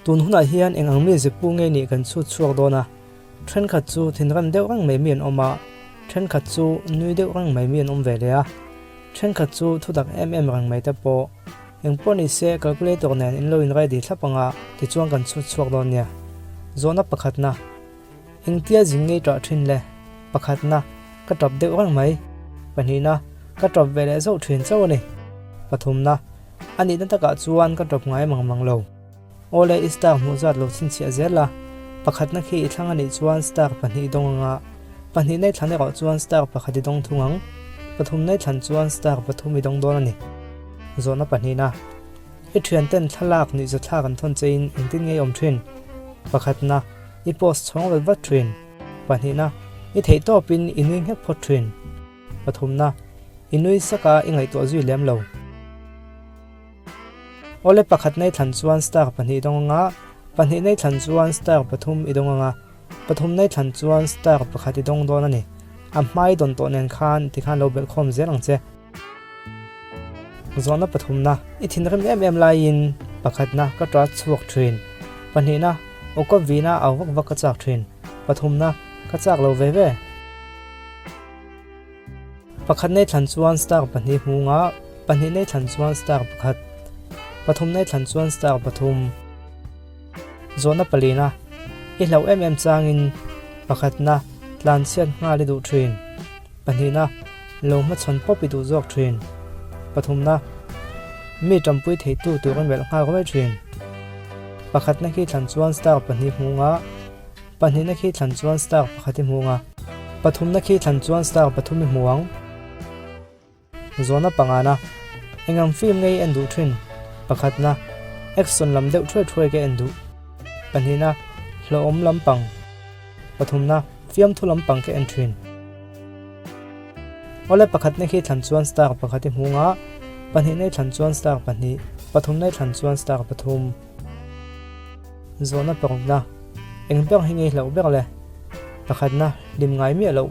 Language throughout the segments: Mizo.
Tun hunah hian eng ang mi zipu nge nih kan chhut chhuak dawn a, thenkhat chu thinrim deuh reng mai mi an awm a, thenkhat chu nui deuh reng mai mi an awm ve leh a, thenkhat chu thutak em em reng mai te pawh. Eng pawh ni se calculator nen in lo in ready thlap anga tichuan kan chhut chhuak dawn nia. Zawhna pakhatna, Engtia zing ngei ṭah ṭhin le? Pakhatna, Ka ṭap deuh reng mai. Pahnihna, Ka ṭap ve leh zauh ṭhin chauh a ni. Pathumna, A nihna takah chuan ka ṭap ngai mang mang lo. Awle i star hmuh zat lo chhinchhiah zel la. Pakhatna khi i thlang a nih chuan star pahnih i dawng anga, pahnihna i thlan erawh chuan star pakhat i dawng thung ang. Pathumna i thlan chuan star pathum i dawng dawn a ni. Zawhna pahnihna, I thianten thlalak nuihzathlak an thawn chein engtin nge i awm thin? Pakhatna, I post chhawng vat vat thin. Pahnihna, I theih tawpin i nui nghek phawt thin. Pathumna, I nui saka i ngaihtuah zui lem lo. Awle pakhat nei thlan chuan star pahnih dawng anga, pahnih nei thlan chuan star pathum i dawng anga, pathum nei thlan chuan star pakhat i dawng dawn a ni. A hmai dawn tawh nen khan tikhan lo belhkhawm zel ang che. Zawhna pathumna, I thinrim em em laiin pakhatna ka ṭat chhuak ṭhin, pahnihna aw ka vina au vak vak ka chak ṭhin, pathumna ka chak lo ve ve. Pakhat nei thlan chuan star pahnih hmunga, pahnih nei thlan chuan star pakhat, pathum nei thlan chuan star pathum. Zawhna palina, I hlauh em em changin pakhatna tlanchhiat nghal i duh ṭhin. Pahnihna, lo hmachhawn pawp i duh zawk thin. Pathumna, mi tampui theitu tur i melh nghal ruai thin. Pakhatna khi thlan chuan star pahnih hmu nga, pahnihna khi thlan chuan star pakhat i hmu nga, pathumna khi thlan chuan star pathum i hmu ang. Zawhna pangana, engang film nge i en duh thin? Pakhatna, action lam deuh thuai thuai ka en duh. Pahnihna, hlauhawm lampang. Pathumna, fiamthu lampang ka en thin. Awle pakhatna khi thlan chuan star pakhat i hmung a, pahnihna i thlan chuan star pahnih, pathumna i thlan chuan star pathum. Zawhna parukna, eng ber hi ngei hlauh ber le? Pakhatna, hlim ngai miah loh.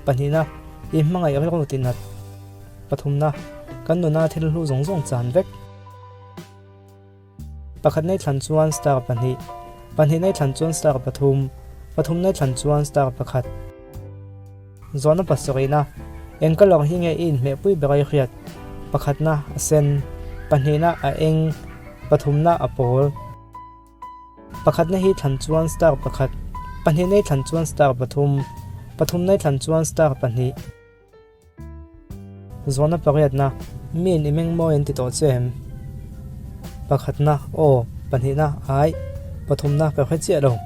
Pahnihna, i hmangaih rilru tinat. Pathumna, kan nuna thil hlu zawng zawng chan vek. Pakhat nei thlan chuan star pahnih, pahnih nei thlan chuan star pathum, pathum nei thlan chuan star pakhat. Zawhna pasarihna, Eng colour hi nge i inhmehpui ber a i hriat? Pakhatna, a sen, pahnihna, a eng, pathumna, a pawl. Pakhatna hi thlan chuan star pakhat, pahnih nei thlan chuan star pathum, pathum nei thlan chuan star pahnih. Zawhna pariatna, Miin i meng mawi an ti tawh che em? Pakhatna, Aw, pahnihna, Ai, pathumna ka hre chiah lo.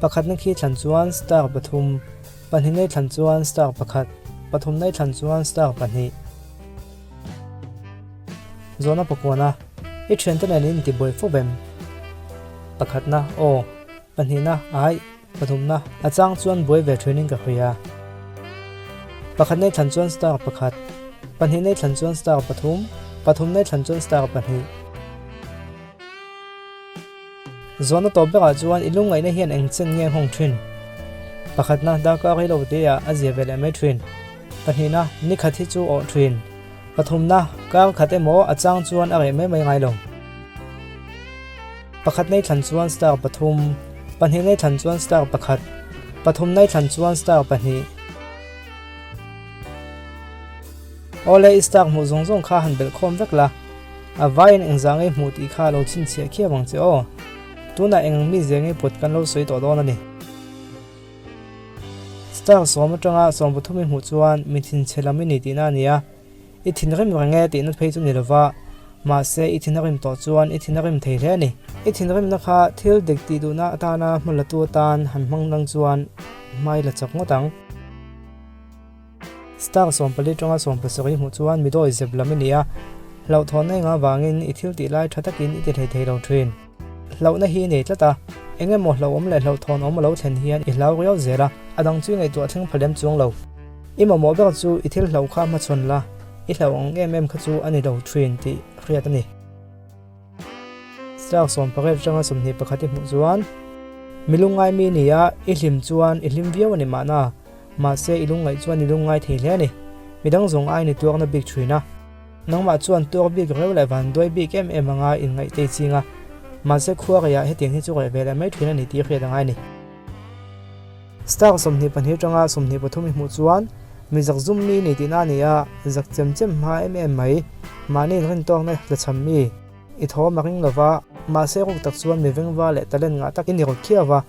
Pakhatna khi thlan chuan star pathum, pahnihna i thlan chuan star pakhat, pathumna i thlan chuan star pahnih. Zawhna pakuana, I thiante nen in intibuai fo em? Pakhatna, Aw, pahnihna, Ai. Pathumna, a chang chuan buai ve thinin ka hria. Pakhat nei thlan chuan star pakhat, pahnih nei thlan chuan star pathum, pathum nei thlan chuan star pahnih. Zawhna tawp berah chuan i lungngaihna hian eng chen nge nghawng thin? Pakhatna, darkar rei lo te ah a zia ve leh mai thin. Pahnihna, ni khat hi chu awh thin. Pathumna, kar khat emaw a chang chuan a reh mai mai ngai lo. Pakhat nei thlan chuan star pathum, pahnih nei thlan chuan star pakhat, pathum nei thlan chuan star pahnih. Awle i star hmuh zawng zawng kha han belh khawm vek la, a vaiin engzah ngei hmuh tih kha lo chhinchhiah khiau ang che aw. Tunah eng mizia ngei pawt kan lo sawi tawh dawn a ni. Star sawm atanga sawm pathum i hmuh chuan mi thinchhe lam i ni tihna a ni a. I thinrim reng e tihna phei chu ni lova, mahse i thin a rim tawh chuan i thin a rim thei hle a ni. I thinrimna kha thil dik tih duhna atana hma latu atan han hmang dang chuan hmai la chak ngawt ang. Star 14 tanga 17 hmuh chuan mi dawi zep lam i ni a, hlauhthawnna enga vangin i thil tih lai tha takin i ti hlei thei lo thin. Hlauhna hi i nei tlat a, eng emaw hlauhawm leh hlauhthawn awm a lo thlen hian i hlau riau zel a, a dang chu i ngaihtuah thleng pha lem chuang lo. I mamawh ber chu i thil hlauh kha hmachhawn la, i hlauh ang em em kha chu a ni lo thin tih hriat a ni. Star 18 atanga 21 i hmuh chuan mi lungngai mi ni a, i hlim chuan i hlim viau a ni mahna, mahse i lungngaih chuan i lungngai thei hle a ni. Midang zawng aiin i tuarna bik thin a. Nangmah chuan tuar bik reu leh vanduai bik em em anga inngaih tei ching a, mahse khuareiah hetiang hi chu reh ve leh mai thin a ni tih hriat a ngai a ni. Star 22 atanga 23 i hmuh chuan mi zak zum mi ni tihna a ni a, zak chem chem hma em em mai, mahni inrintawkna tlachham mi i thawm a ring lova, mahse ruk tak chuan mi vengva leh talent ngah tak i ni rawt khiau va,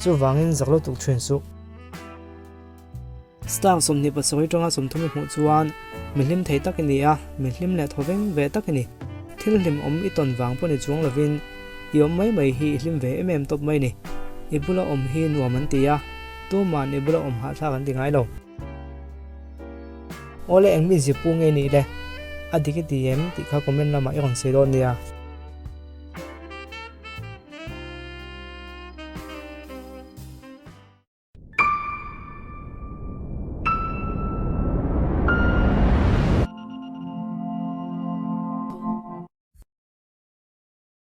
chuvangin zak lutuk thin suh. Star 27 atanga 30 i hmuh chuan mi hlim thei tak i ni a, mi hlim leh thaw veng ve tak i ni. Thil hlim awm i tawn vang pawh ni chuang lovin i awm mai mai hi i hlim ve em em tawp mai ni. I bula awm hi nuam an ti a, tuma'n i bula awm hahthlak an ti ngai lo. Awle eng mi zipu nge nih le? A dik i ti em tih kha comment lamah i rawn sawi dawn nia.